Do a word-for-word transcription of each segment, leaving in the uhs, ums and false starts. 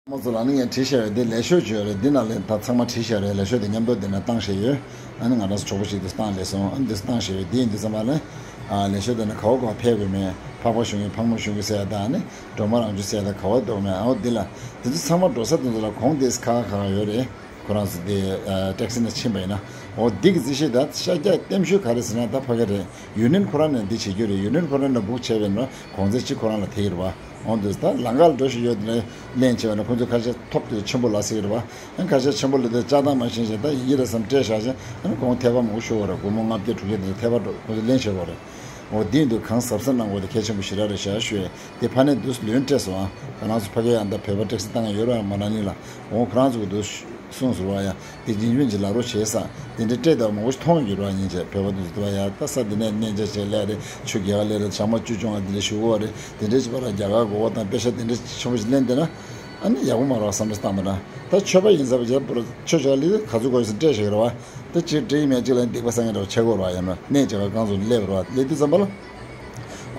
མོ་ཚོ་ལ་ནི་ངས་བྲིས་བཞག་ཡོད་དེ་ལས་ཤོག་ཅིག་ཡོད་རེད། འདི་ནང་ལ་ད་ཚང་མ་བྲིས་བཞག་རེད། ལས་ཤོག་དེ་མཉམ་དུ་འདི་ནས་བཏང་བཞག་ཡོད། ཨ་ནི་ང་རང་ཚོ་གྲོགས་པོ་ཞིག་ཏུ་བཏང་ལས་སོང་། ཨ་ནི་འདི་བཏང་བཞག་ཡོད། འདི་ཡིན་དུས་ཙམ་པ་ལ་ཨ་ལས་ཤོག་དེ་ནས་ག་བ་ག་བ་ཕེབས་དགོས་མེད། ཕག་པ་ཞུ་མཁན་ཕག་མོ་ཞུ་མཁན་ཟེར་ཡ་ད་ཨ་ནི་སྒྲོལ་མ་རང་བྱུང་ཟེར་ཡ་ད་ག་བ་འདུག་མེད། ཨ་འོ་འདི་ལ་འདི་ཚོ་ཚང་མ་འགྲོ་ས་དེ་ཚོ་ལ་གོང་དེ་ཁ་ཁ་ཡོད་རེད། ཁོ་རང་ཚོ་དེ་ཨ་ཊེག་སི་ནས་ཕྱིན་པ་ཡིན་ན། འོ་འདི་གི་རྩིས་གཞི་ད་ཤ་རྒྱགས་ལྟེམ་ཤོས་ག་རེ་ཟེར་ན་ད་ཕ་གི་རེད། ཡུ་ནི་ཡན་ཁོ་རང་ནས་འདི་བྱེད་རྒྱུ་རེད། ཡུ་ནི་ཡན་ཁོ་རང་ནས་བུག་བྱས་པ་ཡིན་ན་གོང་ཚད་གཅིག་ཁོ་རང་ལ་ཐེབས་ཀྱི་རེད་པ། འོ་འདི་ད་ལམ་ཁ་ལ་འགྲོ་བཞིན་ཡོད་དེ་ནས་ལེན་བྱས་པ་ན་ཁོ་ཚོས་ཁ་ཤས་ཐོབ་དེ་ཆེན་པོ་ལ་ཟེར་གྱི་རེད་པ། ཁ་ཤས་ཆེན་པོ་ལ་དེ་ལྕགས་ཐག་མ་བྱིན་བྱས་ད་ཡིན་གྱི་རེད་བསམ་སྤྲད་བཞག་བྱས་ཨ་ནི་གོང་ཐེབས་པ་མང་པོ་ཤོར་བ་རེད། སྒོར་མོ་ལྔ་བརྒྱ་དྲུག་བརྒྱ་དེ་འདྲ་ཐེབས་པ་འགྲོ་ཁོ་ཚོས་ལེན་བྱེད་དགོས་རེད། འོ་འདི་ཡིན་དུས་གང་གཟབ་གཟབ་གནང་དགོས་དེ་གལ་ཆེན་པོ་ཞེ་དྲག་རེད་ཤག་ཞུ་ཡས། དེ་ཕ་ནས་འདུག་ལོན་སྤྲད་སོང་ཨ། ཁོ་རང་ཚོ་ཕ་གི་ཡང་ད་བོད་པ་ཊེག་སི་བཏང་ཡ་ཡོད་ར་མ་ན་ལི་ལ། འོ་ཁོ་རང་ཚོ་གི་འདུག་གསུངས་སོང་བ་ཡ། དེ་རྗེས་མིན་གྱི་ལག་རོགས་བྱས་ས། དེ་འདྲའི་སྤྲད་དང་མང་པོ་ཞིག་མཐོང་ཡོད་ར་ཡིན་ཅེས་བོད་པ་འདུག་འདུག་བ་ཡ། ད་ས་དེ་ནས་གནས་མཇལ་བྱས་ལས་རེད། ཆུ་རྒྱག་ལས་རེད། ཇ་མ་བཅུ་བཅོ་ལྔ་དེ་འདྲ་ཞུ་གོ་རེད། དེ་འདྲའི་བྱས་པ་ལ་རྒྱ་གར་གོ་བ་དང་པེ་ཤ་དེ་འདྲ་ཆེན་པོ་ཞིག་ལེན་བསྡད་ན། ཨ་ནི་ཡག་པོ་མ་རེད་བསམ་བསམ་བཏང་བ་ན། ད་ཆོས་པ་ཡིན་ས་བ་བྱས་པོ་ཆོས་ཆོས་ལི་ག་ཚོད་གོ་ཡོད་ས་སྤྲད་བཞག་རེད་བ། ད་ཅིག་འགྲིག་མེད་ཅིག་ལ་སྡིག་པ་བསགས་མཁན་འདྲ་བོ་བྱེད་དགོས་རེད་བ། ཡང་ན་གནས་མཇལ་ཁ་རྐང་བཙུགས་ནས་སླེབས་རེད་བ། སླེབས་དུས་ཙམ་པ་ལ།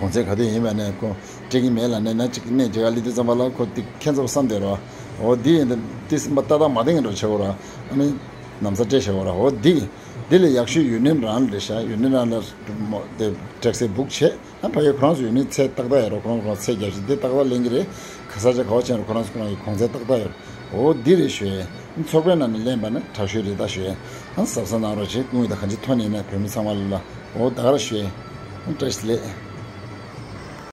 གོང་ཚད་ག་དུས་ཡིན་པ་ནས་ཁོ་སྤྲད་ཀྱི་མེད་ལབ་ནས་ན་ཅིག་གནས་མཇལ་ཁ་སླེབས་དུས་ཙམ་པ་ལ་ཁོ་དེ་ཁྱད་མཚར་བསམ་བསྡད་རེད་བ། འོ་འདི་ཡིན་ད་དེ་སེམས་པ་ཏག་ཏག་མ་བསྡད་མཁན་འདྲ་བོ་བྱེད་དགོས་རེད་བ། ཨ་ནི་ནམ་ས་སྤྲད་བཞག་དགོས་རེད། འོ་འདི་འདི་ལས་ཡག་ཤོས་ཡུ་ནི་ཡན་རང་རེད་ཤག་ཡུ་ནི་ཡན་རང་ལ་དེ་ཊེག་སི་བུག་བྱས། ཨ་ཕ་གི་ཁོ་རང་ཚོ་ཡུ་ནི་ཡན་ཚད་ཏག་ཏག་ཡོད་རེད། ཁོ་རང་ཁོ་རང་ཚད་རྒྱབ་ཤིག་དེ་ཏག་ཏག་ལེན་གྱི་རེད། ག་ས་ཆ་ག་བ་ཕྱིན་རུང་ཁོ་རང་ཚོ་ཁོ་རང་གི་གོང་ཚད་ཏག་ཏག་ཡོད་རེད། འོ་འདི་རེད་ཞུ་ཡས། ཚོགས་པའི་ནང་ནས་ལེན་པ་ན་དྲག་ཤོས་རེད་ད་ཞུ་ཡས། ཨ་གཟབ་གཟབ་གནང་རོགས་བྱེད། སྐུ་ངོ་ད་གང་ཅི་ཐོན་ཡིན་ན་བོད་མི་ཚང་མ་ལ་ལ། འོ་ད་ག་ར་ཞུ་ཡས། བཀྲ་ཤིས་བདེ་ལེགས།